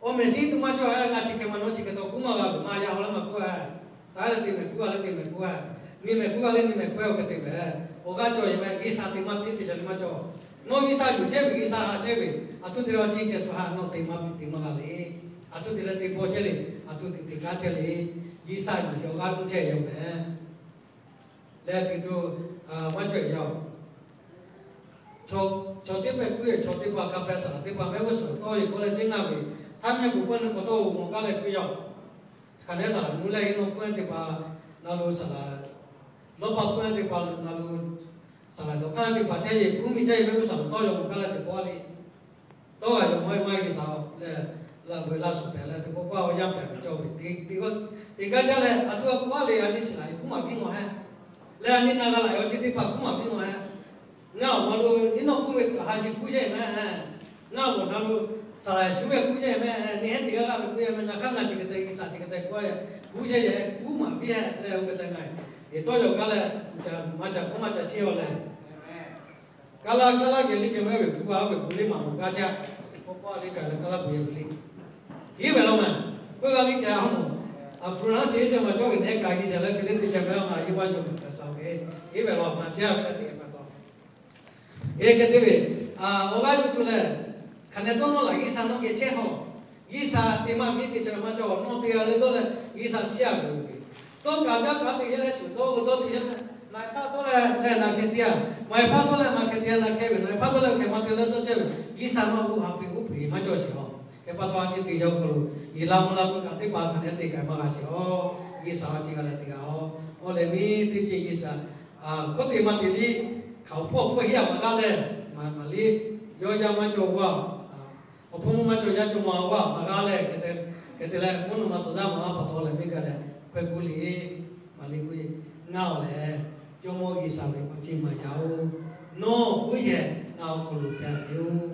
Awˬ mehˍ shiˉ tuˬ maˇ cawˬ-e, ngaˬ chi hk'e maˇ nawˬ chi hk'e taw kuˉ maˇ g'a ve, maˇ yaˇ haw leh maˇ kuˉ-e. Taˇ leh te mehˍ kuˉ g'a leh te mehˍ kuˉ-e, nyi mehˍ kuˉ g'a leh nyi mehˍ kuˉ-e, oˇ hk'e te ve. Awˬ g'aˇ cawˬ yeˬ meh G'uiˬsha te maˇ piˇ teˇ ceuˬ le maˇ cawˬ. Nawˬ G'uiˬsha yuˬ chehˇ ve G'uiˬsha ha chehˇ ve, a htoꞈ te leh chi hk'e shu ha nawˬ te maˇ piˇ te maˇ g'a le. A htoꞈ te leh te bawˇ chehˇ le, a htoꞈ te te kanˉ chehˇ le. G'uiˬsha yuˬ chi awˬ g'aˇ nuˇ chehˇ yaˇ mehˍ. Leh te to, maˇ cawˬ yaˇ-oˬ. Chaw teˇ hpaˍ kuˉ ve, chaw teˇ hpaˍ hk'a hpehꞈ saˍ laˍ teˇ hpaˍ mehˆ g'uˇ suhˍ tawˇ yeˬ k'oˆ leh ceˇ ngaˇ ve, htaˇ mehˆ g'uˇ pawˆ nyi k'awꞈ tawˇ-oˬ mawˬ gaˇ leh kuˉ yaˇ-oˬ. Hk'aˬ nehˉ saˍ laˍ nuˇ leh iˉ nawˇ hpfuhˇ teˇ hpaˍ na lo saˍ laˍ, lawˇ pa hpfuhˇ teˇ hpaˍ na lo saˍ laˍ dawˬ hk'aˇ teˇ hpaˍ chehˇ yeˬ kuˉ miˬ chehˇ yeˬ mehˆ g'uˇ suhˍ tawˇ yaw mawˬ gaˇ leh teˇ pawˆ le. Tawˇ g'a yaw maˇ maˇ G'uiˬsha leh, laꞈ veuˬ laˇ suhˍ pehˍ leh teˇ pawˆ pawˆ awˬ yanˇ pehˍ ve cawˬ ve, teˇ g'aˇ jaˇ leh a htoꞈ a k'oˆ a le a nyi shiˍ laꞈ yeˬ kuˉ maˍ piˇ mawˬ heˆ. Leh a nyi na g'a laꞈ awˬ ceuˬ teˇ hpaˍ kuˉ maˍ piˇ ma. Ngaˬ awˬ ma lo nyi nawˬ k'oˆ ve kaꞈ ha yiˍ kuˉ yehˇ meh. Ngaˬ awˬ na lo saˍ laˍ shu ve kuˉ yehˇ meh. Neˇ hehˉ teˇ g'aˇ g'aˇ ve kuˉ yehˇ meh. Ngaˬ hk'aˇ ngaˬ chi hk'e te G'uiˬsha chi hk'e te k'oˆ kuˉ yehˇ yehˇ kuˉ maˍ piˇ leh oˇ hk'e te ngaˬ, eˬ tawˇ yaw kaˇ leh, maˇ ca k'oˆ maˇ ca cheˇ aw leh, kaˇ laˇ kaˇ laˇ geh liˇ geh meh ve kuˉ g'a ve kuˉ liˇ maˍ maˍ kaˇ chehˇ. K'awꞈ k'awꞈ liˇ kaꞈ leh kaˇ laˇ peuˬ yehˇ ve liˇ, hiˉ ve law meh. Peuˬ g'a liˇ kaꞈ a moˍ, a pruˆ naˉ sheˍ chehˇ ma cawˇ ve nehˉ kaꞈ geh ca leh hk'e liˇ te ca meh a ngaˬ yeˇ maˇ yawˬ kaꞈ sha ve, hiˉ ve law ma chehˇ ve teˇ pa taw. Eˬ, hk'e te ve, awˬ g'aˇ yuˬ tuˬ lehˬ, hk'aˬ nehˬ dawˇ nawˇ laꞈ G'uiˬsha nawˇ geh chehˇ hawˬ. G'uiˬsha te maˇ miˇ te ca ve maˇ cawˬ, nawˇ te g'a leh dawˇ leh G'uiˬsha chiˇ a ve yoˬ ve. Dawˇ kaꞈ gaˇ kaꞈ te yehˇ leh cuˬ dawˇ ve dawˇ te yehˇ leh, na hpaˇ dawˇ leh leh na hkeh te a, ma hpaˇ dawˇ leh ma hkeh te a, na hkeh ve na hpaˇ dawˇ leh hkeh ma te leh dawˇ chehˇ ve, G'uiˬsha maˇ g'uˇ ha hpe uˉ peunˍ maˇ cawˬ sheˍ a. Hk'e pa taw a nyi te yaw hk'aw lo, yeˬ la mvuh la tuˬ kaꞈ teˇ hpaˍ hk'aˬ nehˬ te kaꞈ maˇ g'a sheˍ a. G'uiˬsha awˬ ceuˬ g'a leh te g'a a. Awˬ lehˬ miˇ teˇ ceuˬ G'uiˬsha hkawˇ te maˇ te liˇ, hkaoˍ hpawˇ hpawˇ hiˉ a maˇ g'a leh, maˇ maˇ liˇ, yawˇ yaˇ maˇ cawˬ g'a, awˬ hpawˇ mvuhˇ maˇ cawˬ yaˇ cawˬ ma g'a maˇ g'a leh, hk'e te leh mvuhˇ naw ma tcuh yaˇ maˇ g'a pa taw leh miˇ gaˬ leh hkawehˇ k'oˆ le, maˇ liˇ k'oˆ ve, Ngaˬ awˬ lehˬ Jawˇmawˇ G'uiˬsha ve awˬ ceuˬ maˇ yaˇ oˬ. Nawˬ k'oˆ yehˬ ngaˬ awˬ hk'aw lo hpehꞈ ve yoˬ.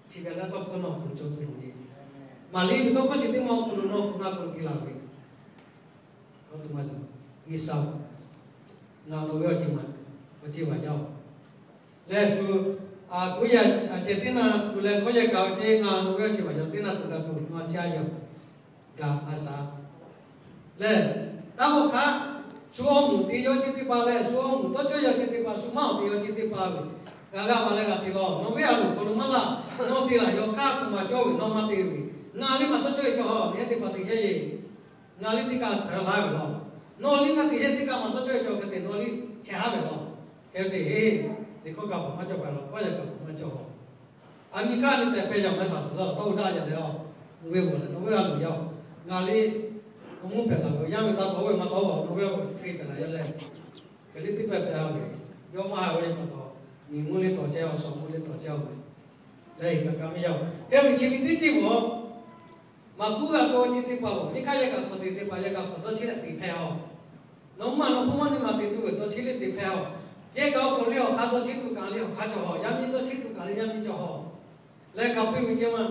Chi ve a g'aˇ tawˇ hkawˇ nawˬ hk'aw lo cawˬ tuˬ loˬ le. Maˇ liˇ ve tawˇ hkawˇ chi teˇ maˇ awˬ hk'aw lo nawˬ hk'aw ngaˬ hk'aw lo hk'e laˬ ve, G'uiˬsha-oˬ, ngaˬ nawˬ ve awˬ ceuˬ maˇ, awˬ ceuˬ maˇ yaˇ oˬ. Leh shu, k'oˆ yehˬ a ceh teˇ na tuˬ leh hkawˇ yehˬ kaꞈ awˬ ceuˬ ngaˬ nawˬ ve awˬ ceuˬ maˇ yaˇ teˇ na tuˬ kaꞈ tuˬ nawˬ a ciˉ a yaˇ oˬ. Gaˬ a shaˍ lehˬ, taˇ k'oˆ hk'aˇ, shu awˬ moˍ te yaw ceh teˇ hpaˍ leh shu awˬ moˍ tawˇ cawˇ yaw ceh teˇ hpaˍ, shu maˇ awˬ te yaw ceh teˇ hpaˍ ve, g'a g'a ma leh g'a te lawˬ. Nawˬ ve a loˍ hk'aw lo maˇ laˇ, nawˬ te laˬ yaw hk'aˇ k'oˆ maˇ cawˇ ve nawˬ maˇ te ve, ngaˬ liˇ maˇ tawˇ cawˇ ve cawˬ ha, nehˉ teˇ hpaˍ te yehˇ le. Ngaˬ liˇ teˇ kaꞈ htaꞈ laˇ ve lawˬ. Nawˬ liˇ ngaˬ te yehˇ teˇ kaꞈ maˇ tawˇ cawˇ ve cawˬ hk'e te nawˬ liˇ chehˇ haˉ ve lawˬ. Hk'e te, liꞈ hkawˇ kaꞈ bvuhꞈ maˇ cawˬ kaꞈ lawˬ, hkawˇ yehˬ kaꞈ bvuhꞈ maˇ cawˬ. A nyi kaˇ nyi tehꞈ hpehꞈ yaꞈ meh htaꞈ suhˍ suhˍ tawˇ u daꞈ yaꞈ leh a, mvuhˇ ve g'awˬ leh nawˬ ve a loˍ yaˇ oˬ. Ngaˬ liˇ awˬ mvuhˇ hpehꞈ laˬ ve yaˇ ve taˇ tawˇ ve maˇ tawˇ ve, nawˬ ve a loˍ hpehꞈ laˬ yaˇ leh, hk'e liˇ teˇ pehˍ hpehꞈ a ve, yawˇ maˇ ha ve pa taw, nyi mvuhˇ liˇ tawˍ chehˇ a, shaˍ mvuhˇ liˇ tawˍ chehˇ a ve, leh kaꞈ kaꞈ miˇ yaˇ oˬ. Hk'e ve chi ve teˇ ceuˬ maˬ, maˇ kuˉ g'a taw ceh teˇ hpaˍ oˬ, miˇ hk'aˇ yehˬ kaꞈ hk'awꞈ te teˇ hpaˍ yehˬ kaꞈ hk'awꞈ dawˇ chehˇ leh te hpehꞈ a. Nawˬ maˇ nawˬ hpawˇ maˇ nyi ma te tuˬ ve dawˇ chehˇ leh te hpehꞈ a. Yehˬ kaꞈ awˬ hk'aw lo le awˬ hk'aˇ dawˇ chehˇ tuˬ kaꞈ le awˬ hk'aˇ cawˬ a, yaˇ miˇ dawˇ chehˇ tuˬ kaꞈ le yaˇ miˇ cawˬ a. Leh hk'a peu ve ceh maˇ,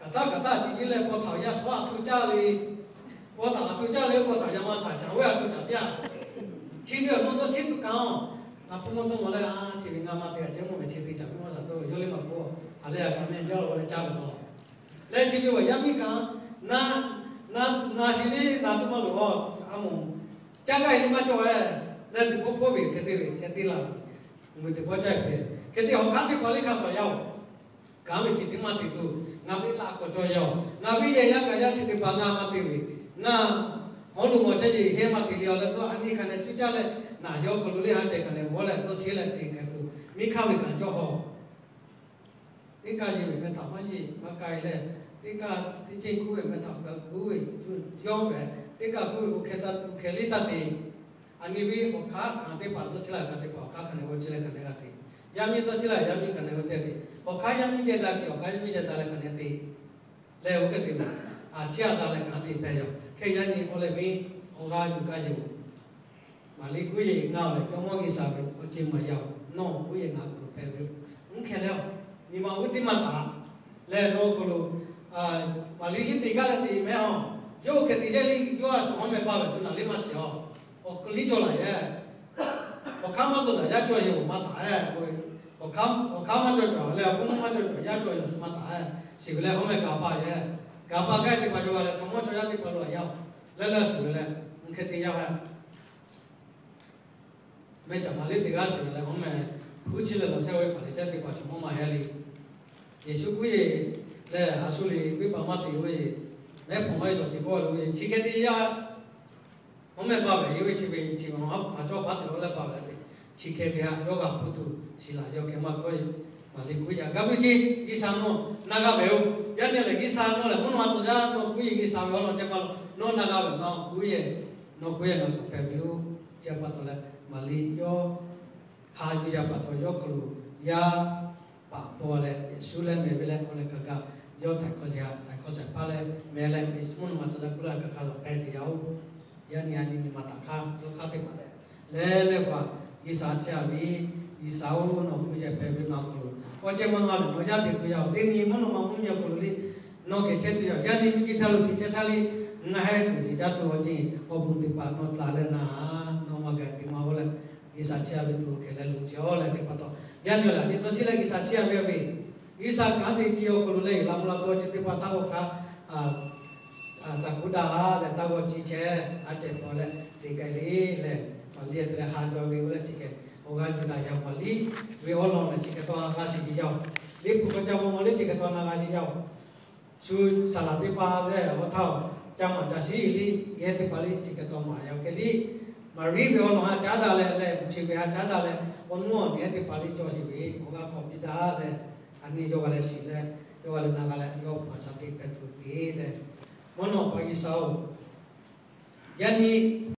kaꞈ taˇ kaꞈ taˇ ceh ve leh paw htaꞈ yaˇ suhˉ a hto caˇ le, paw htaꞈ a hto caˇ le, paw htaꞈ yaˇ maˇ shaˍ caˍ ve a hto caˍ piˇ a. Chi ve awˬ nawˬ dawˇ chehˇ tuˬ kaꞈ a, ngaˬ hpawˇ maˇ dawˇ maw leh a, chi ve ngaˬ maˇ te a ceh mawˇ ve chi te caˍ piˇ maˇ shaˍ dawˇ ve yawˇ le maˇ k'oˆ a. Haꞈ leh a kaꞈ meh jaˇ la leh caˇ ve lawˬ. Leh chi ve awˬ yaˇ miˇ kaꞈ, na, na, na chi le na tuˬ maˇ loˍ a, a moˍ, caˇ kaˇ e le maˇ cawˬ e, leh teˇ pawˆ pawˆ ve hk'e te ve hk'e te laˬ, mvuhˇ teˇ pawˆ caˇ e hk'e te awˬ hk'aˇ teˇ hpaˍ le hk'a shuˍ yaˇ oˬ. Kaꞈ ve chi teˇ maˇ te tuˬ, ngaˬ ve laꞈ k'awꞈ cawˬ yaˇ oˬ. Ngaˬ ve yehˬ yaˇ kaꞈ yaˇ chi teˇ hpaˍ ngaˬ maˇ te ve, ngaˬ hawˉ lo maw chehˇ yeˬ hehˉ maˇ te le awˬ leh dawˇ a nyi hk'a nehˬ cuˇ caˇ leh, naˬ yawˇ hk'aw lo le ha ceh hk'a nehˬ g'awˇ leh dawˇ chehˇ leh te hk'e tuˬ, miˇ hk'aˇ ve kaꞈ cawˬ haw. Teˇ kaˇ yeˬ ve meh htaꞈ maˇ yeˬ maˇ k'ai leh, teˇ kaˇ teˇ ceuˬ kuˉ ve meh htaꞈ kaꞈ kuˉ ve, yawˇ ve teˇ kaˇ kuˉ ve, oˇ hk'e liˇ taˇ te. A nyi ve awˬ hk'aˇ hk'aˬ teˇ hpaˍ dawˇ chehˇ la hk'aˬ teˇ hpaˍ awˬ hk'aˇ hk'a nehˬ g'awˇ chehˇ leh hk'a nehˬ g'a te. Yaˇ miˇ dawˇ chehˇ la yaˇ miˇ hk'a nehˬ g'awˇ te te. Awˬ hk'aˇ yaˇ miˇ ceh daꞈ ke awˬ hk'aˇ yaˇ miˇ ceh daꞈ leh hk'a nehˬ te. Leh oˇ hk'e te ve, a ciˉ a daꞈ leh hk'a te hpehꞈ yaˇ oˬ. Hk'e yaˇ nyi awˬ lehˬ miˇ awˬ g'aˇ yuˬ gaˇ yeˬ oˬ. Maˍ liˇ kuˉ yeˬ ngaˬ awˬ lehˬ Jawˇmawˇ G'uiˬsha ve awˬ ceuˬ maˇ yaˇ oˬ, nawˬ kuˉ yeˬ ngaˬ hk'aw lo hpehꞈ ve yoˬ. Mvuhˇ hkeh leh a, nyi ma g'uˇ teˇ maˇ taˍ leh nawˬ hk'aw lo, maˍ liˇ liˇ te gaˇ leh te meh a, yawˇ hk'e te yehˇ liˇ yawˇ a shu hawˉ meh baˇ ve tuˬ naˬ liˇ maˇ shiˍ a. Awˬ liˇ cawˬ laˬ yehˇ. Awˬ hk'aˇ maˇ cawˬ yaˇ cawˬ yeˬ awˬ maˇ taˍ e. Awˬ hk'aˇ maˇ cawˬ cawˬ leh awˬ hpawˇ maˇ cawˬ cawˬ yaˇ cawˬ yeˬ awˬ maˇ taˍ e. Shiˍ ve leh hawˉ meh kaꞈ baˇ yehˇ. Kaꞈ baˇ gaˇ teˇ hpaˍ cawˬ g'a leh chaw mawˇ chaw yaˇ teˇ hpaˍ lo a yaˇ oˬ. Leh leh shiˍ ve leh, mvuhˇ hkeh te yaˇ ve meh caꞈ maˍ liˇ teˇ g'aˇ shiˍ ve leh mvuhˇ meh hpu chi leh lawˬ chehˇ ve Hpaˍriˍsehˇ teˇ hpaˍ chaw mawˇ maˇ heˆ le. Yeˍsuˆ kuˉ yeˬ lehˬ, a shu le venˇbaˆ maˇ te ve, mehˉ hpawnˬ maˇ heˆ shawˍ ceuˬ kawˆ ve, chi hk'e te yaˇ mvuhˇ meh baˇ ve yeˬ ve chi ve chi ve a cawˇ paˉ te la leh baˇ ve te. Chi hk'e ve htaꞈ yawˇ g'a hpuˇ tuˬ shiˍ laˬ yawˇ hk'e maˇ hkawˇ maˍ liˇ kuˉ yaˇ gaˇ ve ce. G'uiˬsha nawˬ na g'a ve oˬ. Yaˇ nyi lehˬ G'uiˬsha nawˬ lehˬ mvuhˇ naw ma tcuh yaˇ nawˬ kuˉ yeˬ G'uiˬsha ve awˬ lawn ceh maˇ law nawˬ na g'a ve nawˬ kuˉ yeˬ, nawˬ kuˉ yeˬ ngaˬ hk'aw hpehꞈ ve yoˬ. Chi pa taw leh maˍ liˇ yawˇ ha yuˬ yaˇ pa taw yawˇ hk'aw lo yaˇ paˍ paw leh Yeˍsuˆ leh meh ve leh awˬ leh kaꞈ kaꞈ yawˇ htaiˍ hkawˇ shehˍ hpaˇ leh meh leh Yeˍsuˆ mvuhˇ naw ma tcuh yaˇ kuˉ la kaꞈ kaꞈ laˬ hpehˇ te yaˇ oˬ. Yaˇ nyi a nyi nyi ma taꞈ hk'aˇ dawˇ hk'aˇ teˇ hpaˍ leh leh leh hpaˍ, G'uiˬsha chehˇ a ve, G'uiˬsha-oˬ, nawˬ hpu yehˬ hpehꞈ ve nawˬ awˬ hk'aw lo awˬ ceh maˇ g'a leh nawˬ yaˇ te tuˬ yaˇ-oˬ, teˇ nyi mvuhˇ naw ma mvuhˇmiˬ awˬ hk'aw lo le, nawˬ kehˬ chehˇ tuˬ yaˇ-oˬ, yaˇ nyi miˇ hkiˇ htaˇ lo te chehˇ htaˇ le, ngaˬ heh kuˬ jeˬ jaˇ tuˬ awˬ ceh awˬ bon teˇ hpaˍ nawˬ tlaꞈ leh na, nawˬ maˇ gaˬ te maˇ g'awˇ leh, G'uiˬsha chehˇ a ve tuˬ hk'e leh lo chehˇ-oˬ leh teˇ pa taw, yaˇ nyi lehˬ nyi tawˇ chi leh G'uiˬsha chehˇ a ve ve, G'uiˬsha kanˉ te piˇ awˬ hk'aw lo leh laꞈ mvuhˇ la tawˇ chi teˇ pa taˇ g'awˇ hk'a taˍ kuˉ daꞈ leh taˇ g'awˇ chi chehˇ, a ceh paw leh te k'ai le leh, paˍ liˇ te leh ha jaw ve oˇ leh chi hk'e, awˬ g'aˇ yuˬ daꞈ yaˇ paˍ liˇ ve awˬ lawn leh chi hk'e taw g'a shiˍ ve yaˇ-oˬ, liꞈ hpu k'awꞈ ca maw maw leh chi hk'e taw na g'a ve yaˇ-oˬ, shu saˍ laˍ teˇ hpaˍ leh awˬ htaˇ-oˬ, ca maˍ ca shiˍ liˇ yehˇ teˇ hpaˍ liˇ chi hk'e taw maˍ yaˇ-oˬ hk'e liˇ, Maˍriˆ ve awˬ lawn ha caˉ daꞈ leh leh, chi ve ha caˉ daꞈ leh, awˬ nuˇ awˬ nyi yehˇ teˇ hpaˍ liˇ cawˬ sheˍ ve awˬ g'aˇ k'awꞈ piˇ daꞈ leh, a nyi yawˇ g'a leh shiˍ leh, yawˇ g'a leh na g'a leh yawˇ hpaˍ shaˍ teˇ hpehꞈ tuˬ te leh, mvuhˇ naw pa G'uiˬsha-oˬ, yaˇ nyi